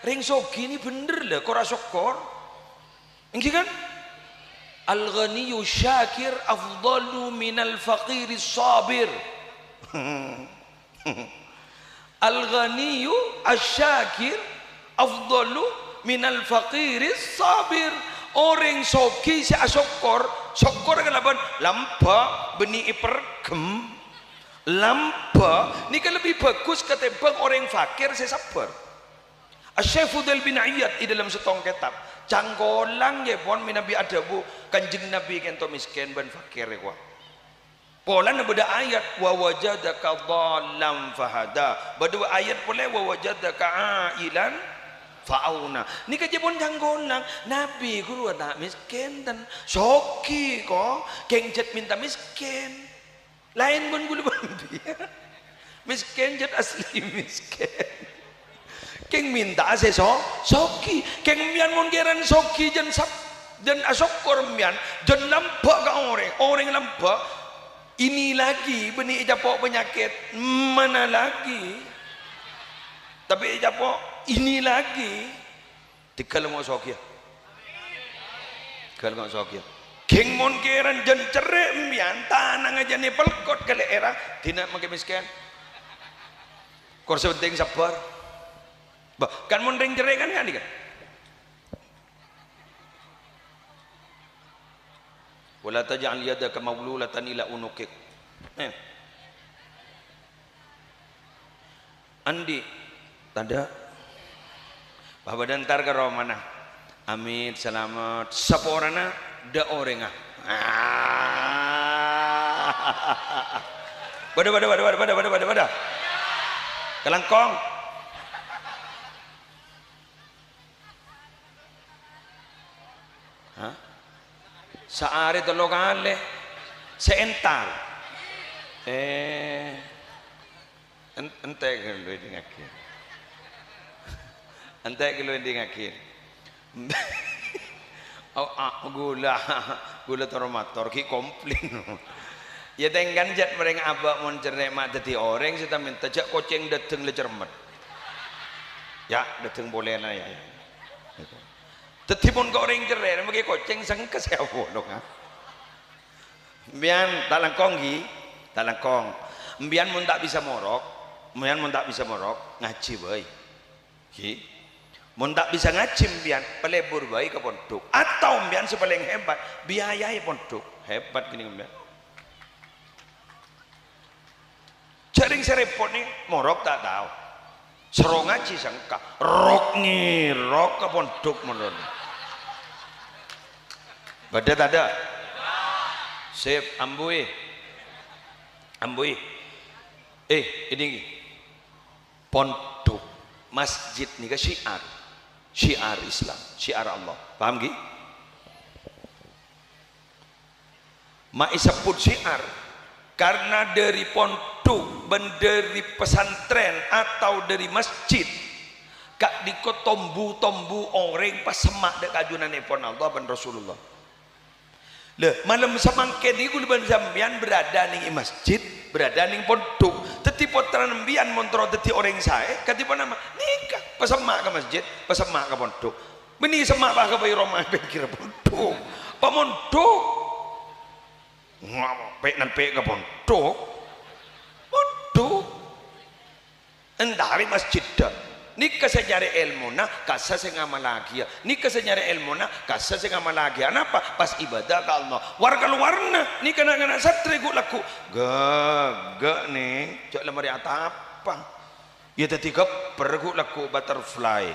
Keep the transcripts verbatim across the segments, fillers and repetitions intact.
Rèng soghi nè bhender la, kor asokkor. Èngghi kan? Al-ghaniyyu syakir afdalu minal faqiris sabir. Al-ghaniyyu asy-syakir afdalu minal faqiris sabir. Orèng soghi sè asokkor, sokkor kalabân lambâ' bânnè èperghem. Lambâ' nèka lebbi bhâghus katèmbhâng orèng fakir sè sabbhâr. Asy-Syaikh Fudail bin Iyad è dâlem sèttong kètab, cangkolang, yâ pon, mènabi adhâbu, Kanjeng Nabi kènto mèskèn bân fakir, yâ, kowa. Polana bâdâ ayat, "Wa wajadaka dhallan fahada." Bâdâ ayat polè, "Wa wajadaka a'ilan fa'auna." Nèka jhâ' pon cangkolang, Nabi ghu rowa ta' mèskèn, ten soghi, ko, kèng jhât mènta mèskèn. Laèn bân ghulâ bân empèyan. Mèskèn, jhât asli mèskèn. Kèng mènta'a sè so-, soghi. Kèng empèyan mon kèran soghi jân sab-, jân asokkor empèyan, jân lambâ' ka orèng, orèng lambâ', ini lagi bânnè ècapo' panyakèt, mana lagi. Tapè ècapo' ini lagi. Tèghâl ngo' soghi, yâ. Tèghâl ngo' soghi, yâ. Kèng mon kèran jân cerrè' empèyan, tanangnga jân èpelkot ka lè'èrra, dinah mangkè mèskèn. Kor sè pentèng sabbhâr. Bâh, kan mon rèng cerrè' kan nganèka. "Wa la taj'al yadaka maghlulatan ila unuqik." Eh. Andi', tadâ'. Bâbâdhân entar ka romana. Amit, salamet. Saporana dâ' orèngnga. Ah. Bâdâ, bâdâ, bâdâ. Kalangkong. Hah? Saarè tello kalè. Sè entar. Eh. En-, entè' ghâllu èdingngaghi. Entè' ghâllu èdingngaghi. Oh, ah, ghulâ, ghulâ tor-mator, ghi' komplain. Yâ, tèngkan jhât marèng abâ' mon cerrè' ma' dhâddhi orèng sè ta-, mènta jhâ' kocèng dâteng la cermet. Yâ, dâteng polèna, yâ, yâ. Dhâddhi mon ka orèng cerrè', mangkè kocèng sengka sè apolong, ha? Empèyan ta' langkong, ghi? Ta' langkong. Empèyan mon ta' bisa morok, empèyan mon ta' bisa morok, ngajhi bhâi. Ghi? Mon ta' bisa ngajhi empèyan, palebur bhâi ka pondhuk. Atau empèyan sè palèng hebat, biayaè pondhuk. Hebat kènè' empèyan. Jhâ' rèng sè rèpot nè, morok ta' tao. Soro ngajhi sengka, rok-ngèrok ka pondhuk mon. Bâdâ tadâ'? Sip, ambuwi. Ambuwi. Eh, ini, pondhuk, masjid nèka syiar. Syiar Islam, syiar Allah. Paham, ghi? Ma' èsebbhut syiar, karna dâri pondhuk bân dâri pesantren atau dâri masjid, ka'dinto tombu-tombu orèng pasemma' dâ' kaajunan èpon Allah bân Rasulullah. Lah, malem samangkèn nèko ghulâ bân sampèyan berada nèng è masjid, berada nèng pondhuk. Dhâddhi pottrana empèyan mon terro dhâddhi orèng saè, kadhi ponapa? Nèka, pasemma' ka masjid, pasemma' ka pondhuk. Bânnè semma' pas ka bâi roma pèngghir pondhuk. Pamondhuk. Ngapa pè'-nampè' ka pondhuk? Pondhuk. Entarè masjidda. Nèka sè nyarè èlmona, kassa sè ngamallaghi, yâ. Nèka sè nyarè èlmona, kassa sè ngamallaghi. Anapa? Pas ibadah ka Allah. War-kalowarna. Nèka na'-kana' santrè ghu' lagghu'. Ghâghâ' nè. Jhâ' la marè atapa. Yâ dhâddhi ghâbber ghu' lagghu' butterfly.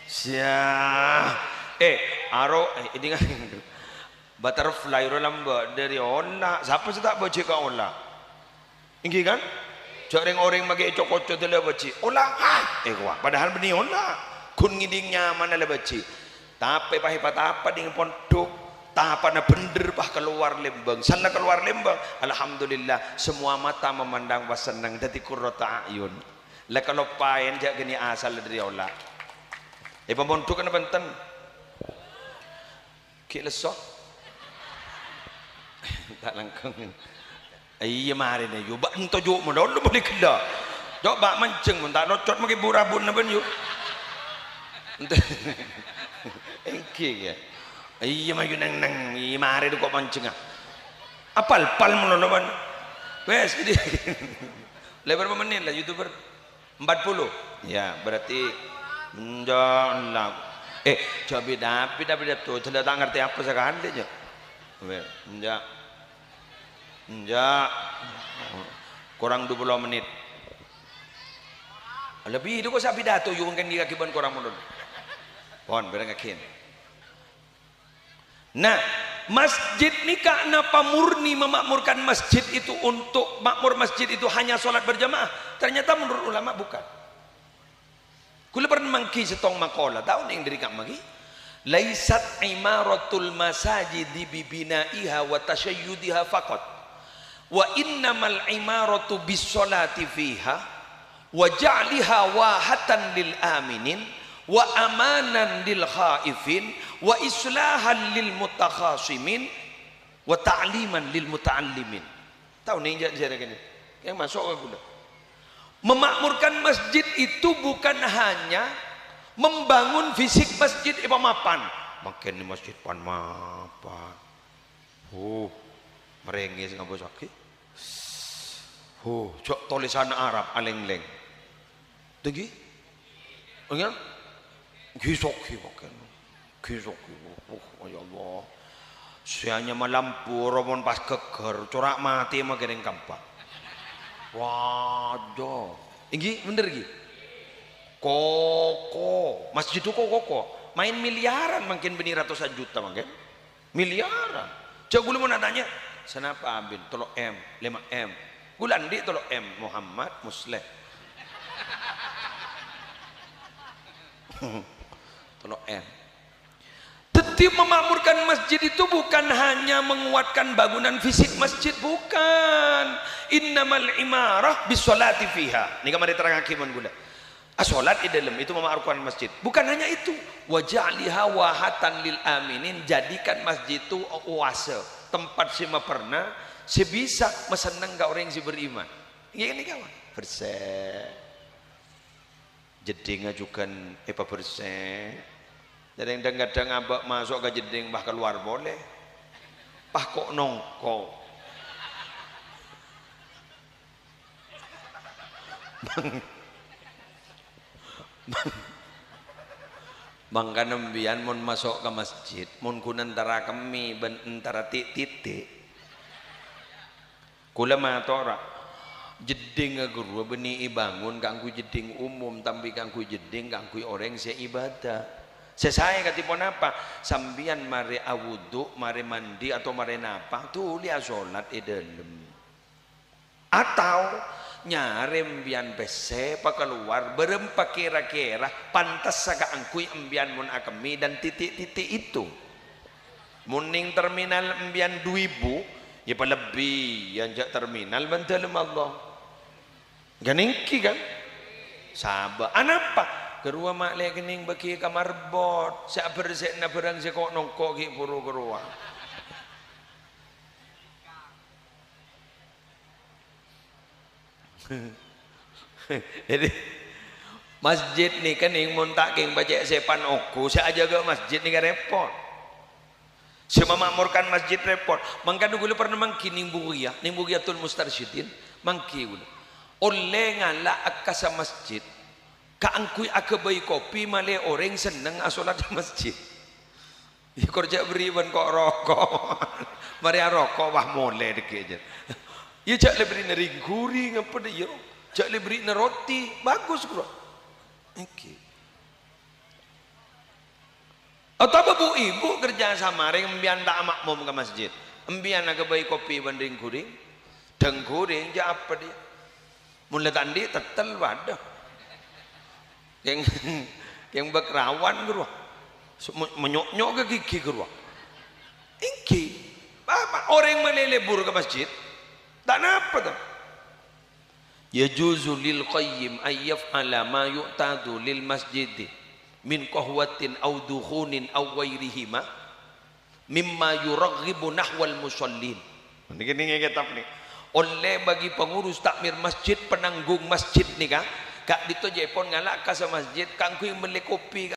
Sia. Eh, aro, eh, ini kan. Butterfly ro lambâ' dâri ola'. Sapa sè ta' bâji' ka ola'? Èngghi kan? Jhâ' rèng-orèng makè co-koco dâlâ bâji'. Ola', ah, eh, kowa. Padahal bânnè ola'. Ghun ngèdhing nyamana la bâji'. Tapè pas èpatapa nèng pondhuk. Tapana bhendher pas kalowar lèmbâng. Sanna kalowar lèmbâng. Alhamdulillah, semua mata memandang pas senneng. Dhâddhi qurrata a'yun. La kaloppaèn jhâ' ghâni asal dâri ola'. È pamondhuk kan bhunten. Ghi' lesso? Ta' langkong. Iyâ, marèna, yu. Bâ' ento ju' malolo bâli ghellâ'. Coba manjeng, mon ta' locot makè bu-rabuna bân, yu. Èngghi, ya. Iyâ, mayu neng-neng. Iyâ, marè dhu kok panjhengngâ. Apal, pal mèlo, man. Wes, jadi. Lah, bârâmpa mennit la, YouTuber? Empat puluh. Ya, berarti enjâ' la. Eh, jhâ' bidhâ-bidhâ, bidhâ to. Jhâ' la ta' ngartè apa sakalè, jhâ'. Wes, enjâ'. Enjâ'. Korang dua puluh mennit. Lebbi, dhu kok sè apidato, yu, mangkèn ghâghibân korang molon. Pon, bâreng aghân. Nah, masjid nèka napa murni memakmurkan masjid itu untuk makmur masjid itu hanya sholat berjamaah? Ternyata menurut ulama bukan. Kaulâ pernah mangghi sèttong maqalah, ta' onèng dâri kamma ghi? "Laisat imaratul masajidi bi bina'iha wa tasyayyudiha faqat. Wa innamal imaratu bis sholati fiha, wa ja'liha wahatan lil aminin, wa amanan lil khaifin, wa islahan lil mutakhasimin, wa ta'liman lil muta'allimin." Ta' onèng jhâ' jârèya kènè. Yang masuk ka kaulâ. Memakmurkan masjid itu bukan hanya membangun fisik masjid èpamapan. Mangkèn masjid pan mapan. Huh, marèngè sè ngabâsaghi. Huh, jhâ' tolèsan Arab alèng-lèng. Tèngghi? Oh, ya? Ghi soghi mangkèn. Ghi soghi. Uh, ya Allah. Sè anyama lampu ro mon pas ghâgghâr, cora' matè makèrèng kampak. Waduh. Èngghi, bhender ghi? Koko. Masjid koko, koko. Maèn miliaran mangkèn, bânnè ratusan juta mangkèn. Miliaran. Jhâ' kaulâ mon atanya, "Sanapa abin?" "Tello' M, lèma' M." Kaulâ andi' tello' M, Muhammad Musleh. Tello' M. Dhâddhi, memakmurkan masjid itu bukan hanya menguatkan bangunan fisik masjid, bukan. Innamal imarah bis sholati fiha. Nèka marè terrangaghi mon kaulâ. Ah, sholat è dâlem itu memakmurkan masjid. Bukan hanya itu. "Wa ja'liha wahatan lil aminin," jadikan masjid itu oase, tempat sè maperna, sè bisa masenneng ka orèng sè beriman. Ngghi, nèka, Pak? Bersè. Jeddhingnga jhughân èpabersè. Dhâddhi, dhâng-kadhâng abâ' maso' ka jeddhing, pas kalowar polè. Pas ko'-nongko'. Mangkana, embiyân mon maso' ka masjid, mon ghun antara kemmè bân antara ti'-titi'. Kaulâ matora, jeddhingnga ghâruwa bânnè èbângon kaangghuy jeddhing umum, tapè kaangghuy jeddhing kaangghuy orèng sè ibadah. Sè saè kadhi ponapa? Sampèyan marè awudu', marè mandi, atau marè napa, dhuli asolat è dâlem. Atau nyarè embiyân pèssè pakalowar bârâmpa kèra-kèra pantessa kaangghuy embiyân mon akemmè dan titik-titik itu. Mon neng terminal embiyân du èbu, ya palebbi, ya jhâ' terminal bân dâlem Allah. Ghânènggi, kan? Sabâ'. Anapa? Ghâruwa ma' lè' kennèng bâgi ka marbot, sè abersèna bhârâng sè ko'-nongko' ghi' bhuru ghâruwa. Jadi, masjid nèka neng mon ta' keng pajhât sèpan ogu, sè ajâgâ masjid nèka rèpot. Sè mamakmurkan masjid rèpot. Mangkana ghulâ pernah mangghi neng Bughiyah, neng Bughyatul Mustarsyidin, mangghi ghulâ. Ollè ngala' kassa masjid, kaangghuy aghâbây kopi malè orèng senneng asolat è masjid. Iyâ, kor jhâ' bherri' bân ko'-roko'. Marè aroko', wah, molè dhâggi' jhâ'. Iyâ, jhâ' lè bherri'na ring-ghuring apa dâ' iyâ, ro? Jhâ' lè bherri'na roti, bagus, ghuru. Èngghi. Otabâ bu-ibu kerja sama, rèng embiyân ta' amakmum ka masjid. Embiyân aghâbây kopi bân ring-ghuring. Dhâng-ghuring, jhâ' apa dâ' iyâ? Mon la ta' andi' tettel, waduh. Keng, keng bâk rawan, ghâruwa. Se-, me-, manyok-nyok ka ghighi, ghâruwa. Èngghi. Apa orèng malè lebur ka masjid? Ta' napa, to? "Yajuzu lil qayyim an yaf'ala ma yu'tadu lil masjidi min qahwatin aw dukhunin aw ghairihima." "Mimma yuraghibu nahwal musallin." Nèkè, nèkè kètab nèkè. Ollè bagi pengurus takmir masjid, penanggung masjid nèka, ka'dinto jhâ' pon ngala' kassa masjid kaangghuy mellè kopi.